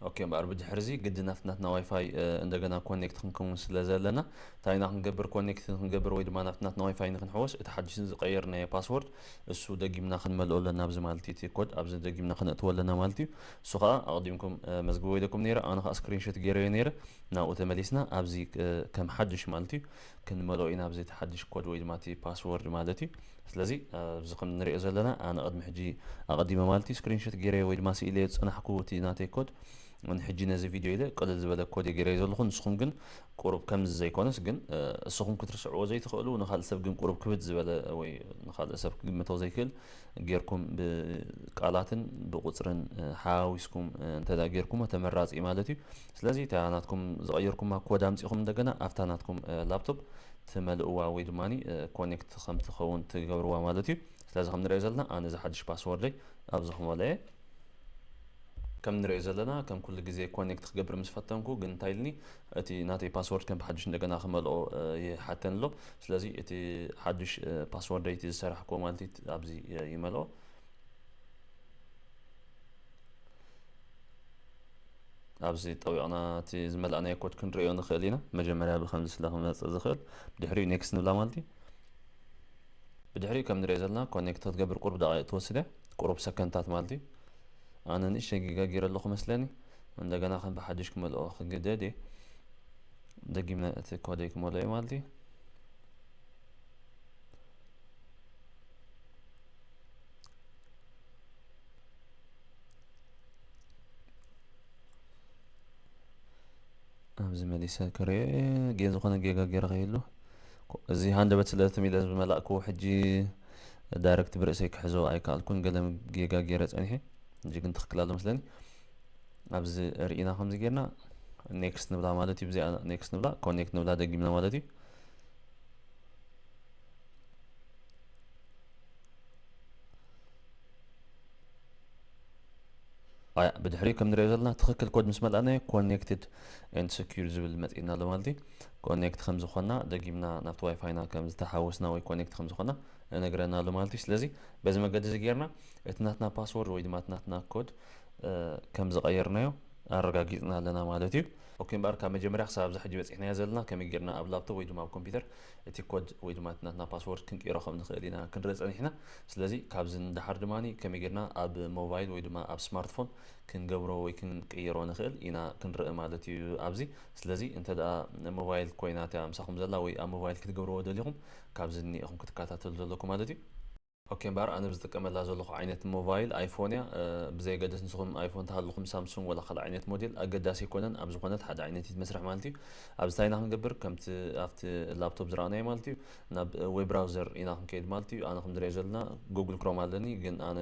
ኦኬ እምበኣር ብድሕርዚ ግድን ኣብቲ ናትና ዋይፋይ እንደገና ኮኔክት ክንከውን ስለ ዘለና እንታይ ኢና ክንገብር ኮኔክት ክንገብር ወይ ድማ ናብቲ ናትና ዋይፋይ ንክንሕወስ እቲ ሓድሽ ዝቀየርናዮ ፓስወርድ እሱ ደጊምና ክንመልኦ ኣለና ኣብዚ ማለት እዩ። እቲ ኮድ ኣብዚ ደጊምና ክነእትዎ ኣለና ማለት እዩ። እሱ ከዓ ኣቕዲምኩም መዝግቦ ኢለኩም ነይረ ኣነ ከዓ ስክሪንሾት ገይረዮ ነይረ ናብኡ ተመሊስና ኣብዚ ከም ሓድሽ ማለት እዩ ክንመልኦ ኢና ኣብዚ እቲ ሓድሽ ኮድ ወይ ድማ እቲ ፓስወርድ ማለት እዩ። ስለዚ ኣብዚ ከም ንሪኦ ዘለና ኣነ ቅድሚ ሕጂ ኣቐዲመ ማለት እዩ ስክሪንሾት ገይረዮ ወይ ድማ ስኢለዮ ዝፀናሕኩ እቲ ናተይ ኮድ ሕጂ ነዚ ቪድዮ ኢለ ቅልል ዝበለ ኮድ ገይረ ዘለኹ። ንስኹም ግን ቁሩብ ከምዚ ዘይኮነስ ግን እስኹም ክትርስዕዎ ዘይትኽእሉ፣ ንኻልእ ሰብ ግን ቁሩብ ክብድ ዝበለ ወይ ንኻልእ ሰብ ክግምቶ ዘይክእል ጌርኩም ብቃላትን ብቁፅርን ሓዋዊስኩም እንተ ጌርኩሞ ተመራፂ ማለት እዩ። ስለዚ እታ ናትኩም ዝቐየርኩማ ኮድ ኣምፂኹም እንደገና ኣብታ ናትኩም ላፕቶፕ ትመልእዋ ወይ ድማ ኮኔክት ከም ትኸውን ትገብርዋ ማለት እዩ። ስለዚ ከም ንሪኦ ዘለና ኣነ እዚ ሓድሽ ፓስወርደይ ኣብዚ ክመልኦ እየ። ከም ንሪኦ ዘለና ከም ኩሉ ግዜ ኮኔክት ክገብር ምስ ፈተንኩ ግን እንታይ ኢልኒ፣ እቲ ናተይ ፓስወርድ ከም ብሓድሽ እንደገና ክመልኦ ይሓተኒ ኣሎ። ስለዚ እቲ ሓድሽ ፓስወርደይ እቲ ዝሰራሕክዎ ማለት እዩ ኣብዚ ይመልኦ። ኣብዚ ጠዊቕና እቲ ዝመላእናዮ ኮድ ክንርእዮ ንኽእል ኢና። መጀመርያ ብከምዚ ስለ ክመፅእ ዝኽእል ብድሕሪኡ ኔክስት ንብላ ማለት እዩ። ብድሕሪኡ ከም ንሪኦ ዘለና ኮኔክት ክትገብር ቁሩብ ደቂቕ ትወስድ እያ፣ ቁሩብ ሰከንታት ማለት እዩ። ኣነ ንእሽተይ ጌጋ ገይረ ኣለኹ መስለኒ። እንደገና ከም ብሓድሽ ክመልኦ ክግደድ እየ። ደጊመ እቲ ኮደይ ክመልኦ እየ ማለት እዩ። ኣብዚ መሊሰ ክሪኦ እየ። ጌ ዝኾነ ጌጋ ገይረ ከይህሉ። እዚ ሃንደበት ስለ ትም ኢለ ዝመላእክዎ ሕጂ ዳይረክት ብርእሰይ ክሕዞ ኣይከኣልኩን። ገለ ጌጋ ገይረ ጸኒሐ። ሕጂ ግን ትኽክል ኣሎ መስለኒ። ኣብዚ ርኢና ከምዚ ጌርና ኔክስት ንብላ ማለት እዩ። ብዚኣ ኔክስት ንብላ፣ ኮኔክት ንብላ ደጊምና ማለት እዩ። ኣያ፣ ብድሕሪኡ ከም ንሪኦ ዘለና ትኽክል ኮድ ምስ መላእናዮ ኮኔክትድ ኤንድ ሰኪዩር ዝብል መፂእና ኣሎ ማለት እዩ። ኮኔክት ከም ዝኾንና ደጊምና ናብቲ ዋይፋይና ከም ዝተሓወስና ወይ ኮኔክት ከም ዝኾንና እነግረና ኣሎ ማለት እዩ። ስለዚ በዚ መገዲ እዚ ጌርና እቲ ናትና ፓስወርድ ወይ ድማ እቲ ናትና ኮድ እ፣ ከም ዝቐየርናዮ ኣረጋጊጽና ኣለና ማለት እዩ። ኦኬ እምበኣር ካብ መጀመርያ ክሳብ ኣብዚ ሕጂ በጺሕናዮ ዘለና ከመይ ጌርና ኣብ ላፕቶፕ ወይ ድማ ኣብ ኮምፒውተር እቲ ኮድ ወይ ድማ እቲ ናትና ፓስወርድ ክንቅይሮ ከም ንኽእል ኢና ክንርኢ ጸኒሕና። ስለዚ ካብዚ ንደሓር ድማ ከመይ ጌርና ኣብ ሞባይል ወይ ድማ ኣብ ስማርትፎን ክንገብሮ ወይ ክንቅይሮ ንኽእል ኢና ክንርኢ ማለት እዩ ኣብዚ። ስለዚ እንተ ደኣ ሞባይል ኮይና እቲኣ ምሳኹም ዘላ ወይ ኣብ ሞባይል ክትገብርዎ ደሊኹም ካብዚ እኒኢኹም ክትከታተሉ ዘለኩም ማለት እዩ። ኦኬ እምበኣር ኣነ ዝጥቀመላ ዘለኹ ዓይነት ሞባይል ኣይፎን እያ። እ፣ ብዘየገድስ ንስኹም ኣይፎን ተሃልኹም ሳምሱንግ ወላ ካልእ ዓይነት ሞዴል ኣገዳሲ ኣይኮነን። ኣብ ዝኾነት ሓደ ዓይነት እዩ እቲ መስርሕ ማለት እዩ። ኣብዚ እንታይ ኢና ክንገብር? ከምቲ ኣብቲ ላፕቶፕ ዝረኣናዮ ማለት እዩ። ናብ ዌብ ብራውዘር ኢና ክንከይድ ማለት እዩ። ኣነ ከም ዝሪኦ ዘለና ጉግል ክሮም ኣለኒ፣ ግን ኣነ፣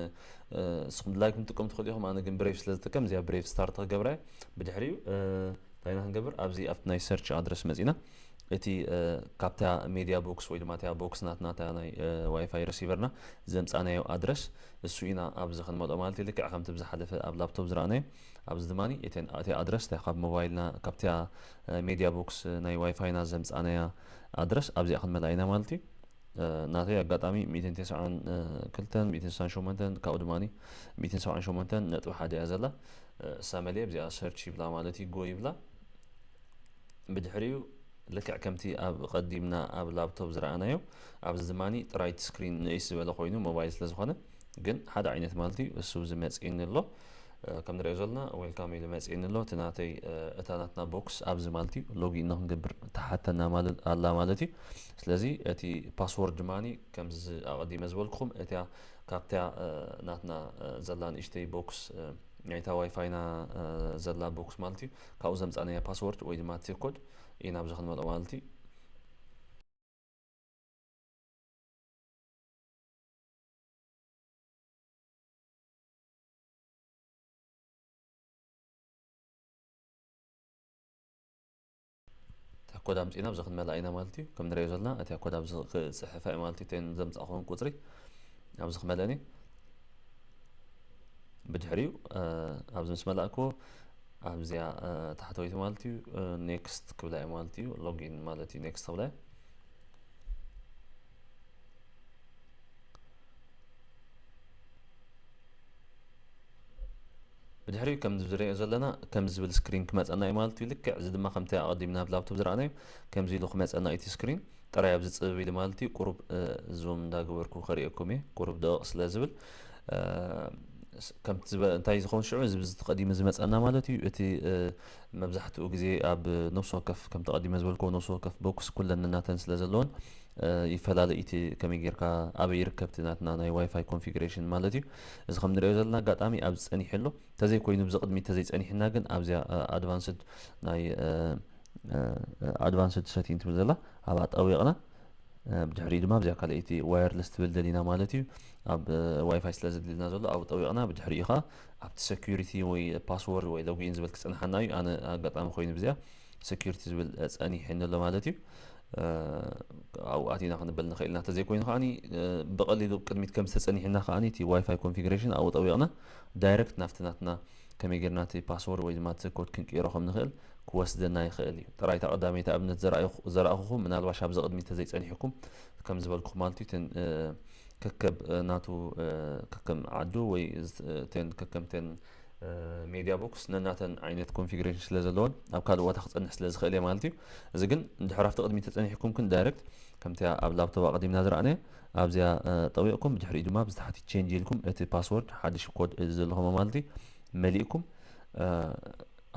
እ፣ ንስኹም ድላይኩም ትጥቀሙ ትኽእሉ ኢኹም። ኣነ ግን ብሬቭ ስለ ዝጥቀም እዚኣ ብሬቭ ስታርት ክገብራ እየ። ብድሕሪኡ፣ እ፣ እንታይ ኢና ክንገብር? ኣብዚ ኣብቲ ናይ ሰርች ኣድረስ መፂና እቲ፣ እ፣ ካብታ ሜድያ ቦክስ ወይ ድማ እታ ቦክስ ናትና እታ ናይ፣ እ፣ ዋይፋይ ሪሲቨርና ዘምፃናዮ ኣድረስ እሱ ኢና ኣብዚ ክንመልኦ ማለት እዩ። ልክዕ ከምቲ ብዝሓለፈ ኣብ ላፕቶፕ ዝረኣናዮ ኣብዚ ድማ እቲ፣ እቲ ኣድረስ እታ ካብ ሞባይልና ካብታ፣ እ፣ ሜድያ ቦክስ ናይ ዋይፋይና ዘምፃናያ ኣድረስ ኣብዚኣ ክንመልኣ ኢና ማለት እዩ። እ፣ ናተይ ኣጋጣሚ ሚእትን ተስዓን ክልተን፣ ሚእትን ስሳን ሸሞንተን፣ ካብኡ ድማ ሚእትን ሰብዓን ሸሞንተን ነጥቢ ሓደ እያ ዘላ። እ፣ እሳ መሊአ ብዚኣ ሰርች ይብላ ማለት እዩ፣ ጎ ይብላ። ብድሕሪኡ ልክዕ ከምቲ ኣብ ቀዲምና ኣብ ላፕቶፕ ዝረኣናዮ፣ ኣብዚ ድማ ጥራይ እቲ ስክሪን ንእስ ዝበለ ኮይኑ ሞባይል ስለ ዝኾነ፣ ግን ሓደ ዓይነት ማለት እዩ። እሱ ዝመፅእኒ ኣሎ። እ፣ ከም ንሪኦ ዘለና ዌልካም ኢሉ መፅእኒ ኣሎ። እቲ ናተይ፣ እ፣ እታ ናትና ቦክስ ኣብዚ ማለት እዩ ሎጊን ንክንገብር ትሓተና ማለት ኣላ ማለት እዩ። ስለዚ እቲ ፓስወርድ ድማ ከምዚ ኣቐዲመ ዝበልኩኹም እቲያ ካብታ፣ እ፣ ናትና፣ እ፣ ዘላ ንእሽተይ ቦክስ፣ እ፣ ናይታ ዋይፋይና፣ እ፣ ዘላ ቦክስ ማለት እዩ። ካብኡ ዘምፃናያ ፓስወርድ ወይ ድማ እቲ ኮድ ኢና ኣብዚ ክንመልኦ ማለት እዩ። እታ ኮድ ኣምፂእና ኣብዚ ክንመልኣ ኢና ማለት እዩ። ከም ንሪኦ ዘለና እታ ኮድ ኣብዚ ክፅሕፋ እዩ ማለት እዩ። እተን ዘምፃእኹን ቁፅሪ ኣብዚ ክመልአን እዩ። ብድሕሪኡ፣ እ፣ ኣብዚ ምስ መላእክዎ ኣብዚኣ፣ እ፣ ታሕተወይቲ ማለት እዩ፣ እ፣ ኔክስት ክብላ እየ ማለት እዩ። ሎጊን ማለት እዩ፣ ኔክስት ክብላ እየ። ብድሕሪኡ ከም ዝሪኦ ዘለና ከም ዝብል ስክሪን ክመፀና እዩ ማለት እዩ። ልክዕ እዚ ድማ ከምቲ ኣቐዲምና ኣብ ላፕቶፕ ዝረኣናዮ ከምዚ ኢሉ ክመፀና እዩ እቲ ስክሪን። ጥራይ ኣብዚ ፅብብ ኢሉ ማለት እዩ። ቁሩብ፣ እ፣ ዙም እንዳገበርኩ ከርእየኩም እየ፣ ቁሩብ ደቂቕ ስለ ዝብል። እ፣ ስ-፣ ከምቲ ዝበ-፣ እንታይ ዝኸውን ሽዑ እዚ ብዚ ተቐዲሙ ዝመፀና ማለት እዩ። እቲ፣ እ፣ መብዛሕትኡ ግዜ ኣብ ነፍሲ ወከፍ ከምቲ ቀዲመ ዝበልክዎ ነፍሲ ወከፍ ቦክስ ኩለን ናተን ስለ ዘለወን ይፈላለ እቲ ከመይ ጌርካ ኣበይ ይርከብ እቲ ናትና ናይ ዋይፋይ ኮንፊግሬሽን ማለት እዩ። እዚ ከም ንሪኦ ዘለና ኣጋጣሚ ኣብ ዝጸኒሕ ኣሎ። ተዘይኮይኑ ብዚ ቅድሚ ተዘይጸኒሕና ግን ኣብዚኣ ኣድቫንስድ ናይ ኣድቫንስድ ሰቲንግ ትብል ዘላ ኣብኣ ጠዊቕና ብድሕሪኡ ድማ ኣብዚኣ ካልኣይቲ ዋየርለስ ትብል ደሊና ማለት እዩ። ኣብ ዋይፋይ ስለ ዘድልና ዘሎ ኣብኡ ጠዊቕና ብድሕሪኡ ከዓ ኣብቲ ሰኪሪቲ ወይ ፓስወርድ ወይ ሎጊን ዝብል ክጸንሓና እዩ። ኣነ ኣጋጣሚ ኮይኑ ብዚኣ ሰኪሪቲ ዝብል ጸኒሐኒ ኣሎ ማለት እዩ። ኣብኡ ኣቲና ክንብል ንኽእል ኢና። ተዘይኮይኑ ከዓኒ ብቐሊሉ ቅድሚት ከም ዝተጸኒሕና ከዓኒ እቲ ዋይፋይ ኮንፊግሬሽን ኣብኡ ጠዊቕና ዳይረክት ናብቲ ናትና ከመይ ጌርና እቲ ፓስወርድ ወይ ድማ እቲ ኮድ ክንቅይሮ ከም ንኽእል ክወስደና ይኽእል እዩ። ጥራይ እታ ቀዳመይቲ ኣብነት ዘርኣኹ- ዘርኣኹኹም ምናልባሽ ኣብዚ ቅድሚት ተዘይጸኒሕኩም ከም ዝበልኩኹም ማለት እዩ። እተን ከከብ ናቱ ከከም ዓዱ ወይ እተን ከከምተን ሜድያ ቦክስ ነናተን ዓይነት ኮንፊግሬሽን ስለ ዘለወን ኣብ ካልእ ቦታ ክጸንሕ ስለ ዝኽእል እየ ማለት እዩ። እዚ ግን እንድሕር ኣብቲ ቅድሚት ተጸኒሕኩም ግን ዳይረክት ከምቲ ኣብ ላፕቶፕ ኣቐዲምና ዝረኣናዮ ኣብዚኣ ጠዊቕኩም ብድሕሪኡ ድማ ብዝተሓቲ ቼንጅ ኢልኩም እቲ ፓስወርድ ሓድሽ ኮድ እዚ ዘለኹም ማለት እዩ መሊእኩም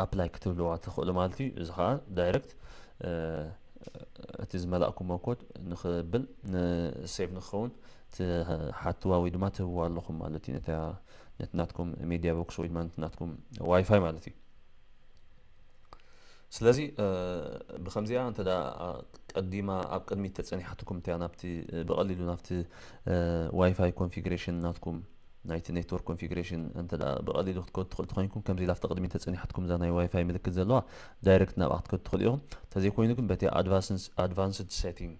ኣፕላይ ክትብልዋ ትኽእሉ ማለት እዩ። እዚ ከዓ ዳይረክት እቲ ዝመላእኩሞ ኮድ ንኽብል ንሴቭ ንክኸውን ትሓትዋ ወይ ድማ ትህብዋ ኣለኹም ማለት እዩ ነቲ ናትኩም ሜድያ ቦክስ ወይ ድማ ነቲ ናትኩም ዋይፋይ ማለት እዩ። ስለዚ ብከምዚኣ እንተ ቀዲማ ኣብ ቅድሚት ተጸኒሓትኩም እቲያ ናብቲ ብቐሊሉ ናብቲ ዋይፋይ ኮንፊግሬሽን ናትኩም ናይቲ ኔትወርክ ኮንፊግሬሽን እንተ ብቐሊሉ ክትከዱ ትኽእሉ ተኮይንኩም ከምዚ ኢላ ኣብቲ ቅድሚት ተጸኒሓትኩም እዛ ናይ ዋይፋይ ምልክት ዘለዋ ዳይረክት ናብኣ ክትከዱ ትኽእሉ ኢኹም። ተዘይኮይኑ ግን በቲ ኣድቫንስድ ሴቲንግ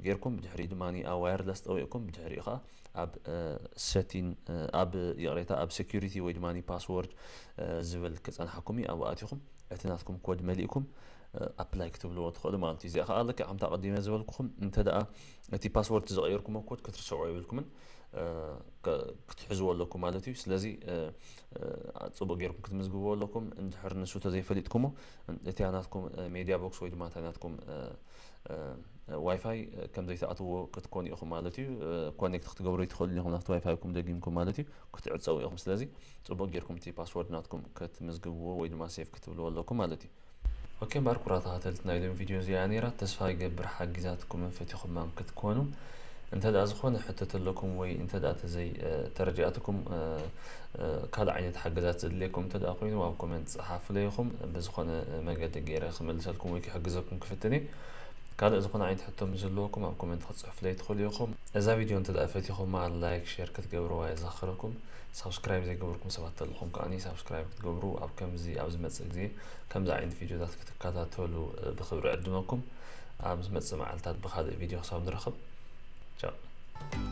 ጌርኩም ብድሕሪኡ ድማ ኣብ ዋየርለስ ጠዊቕኩም ብድሕሪኡ ከዓ ኣብ ሰቲን ኣብ ይቕሬታ ኣብ ሴኩሪቲ ወይ ድማ ፓስወርድ ዝብል ክጸንሓኩም እዩ። ኣብኡ ኣቲኹም እቲ ናትኩም ኮድ መሊእኩም ኣፕላይ ክትብልዎ ትኽእሉ ማለት እዩ። እዚኣ ከዓ ልክዕ ከምታ ቀዲመ ዝበልኩኹም እንተ ደኣ እቲ ፓስወርድ ዝቐየርኩሞ ኮድ ክትርስዕዎ የብልኩምን ክትሕዝዎ ኣለኩም ማለት እዩ። ስለዚ ጽቡቅ ጌርኩም ክትምዝግብዎ ኣለኩም። እንድሕር ንሱ ተዘይፈሊጥኩሞ እቲያ ናትኩም ሜድያ ቦክስ ወይ ድማ እታ ናትኩም ዋይፋይ ከም ዘይትኣትዎ ክትኮኑ ኢኹም ማለት እዩ። ኮኔክት ክትገብሩ ይትኽእሉ ኢኹም ናብቲ ዋይፋይኩም ደጊምኩም ማለት እዩ። ክትዕጸው ኢኹም። ስለዚ ጽቡቅ ጌርኩም እቲ ፓስወርድ ናትኩም ክትምዝግብዎ ወይ ድማ ሴፍ ክትብልዎ ኣለኩም ማለት እዩ። ኦኬ እምበኣር ኩቡራት ተኸታተልቲ ናይ ሎሚ ቪድዮ እዚኣ ነይራ። ተስፋ ይገብር ሓጊዛትኩምን ፈቲኹማን ክትኮኑ። እንተ ደኣ ዝኾነ ሕቶ ተለኩም ወይ እንተ ደኣ ተዘይ ተረዲኣትኩም ካልእ ዓይነት ሓገዛት ዘድልየኩም እንተ ደኣ ኮይኑ ኣብ ኮመንት ጸሓፉለይ ኢኹም። ብዝኾነ መገዲ ገይረ ክምልሰልኩም ወይ ክሕግዘኩም ክፍትን እየ። ካልእ ዝኾነ ዓይነት ሕቶ ምስ ዘለወኩም ኣብ ኮመንት ክትጽሕፉለይ ትኽእሉ ኢኹም። እዛ ቪድዮ እንተ ደኣ ፈቲኹማ ላይክ ሼር ክትገብርዋ የዘኽረኩም። ሳብስክራይብ ዘይገበርኩም ሰባት ተለኹም ከዓኒ ሳብስክራይብ ክትገብሩ ኣብ ከምዚ ኣብ ዝመጽእ ግዜ ከምዚ ዓይነት ቪድዮታት ክትከታተሉ ብኽብሪ ዕድመኩም። ኣብ ዝመጽእ መዓልታት ብኻልእ ቪድዮ ክሳብ ንረኽብ ቻው።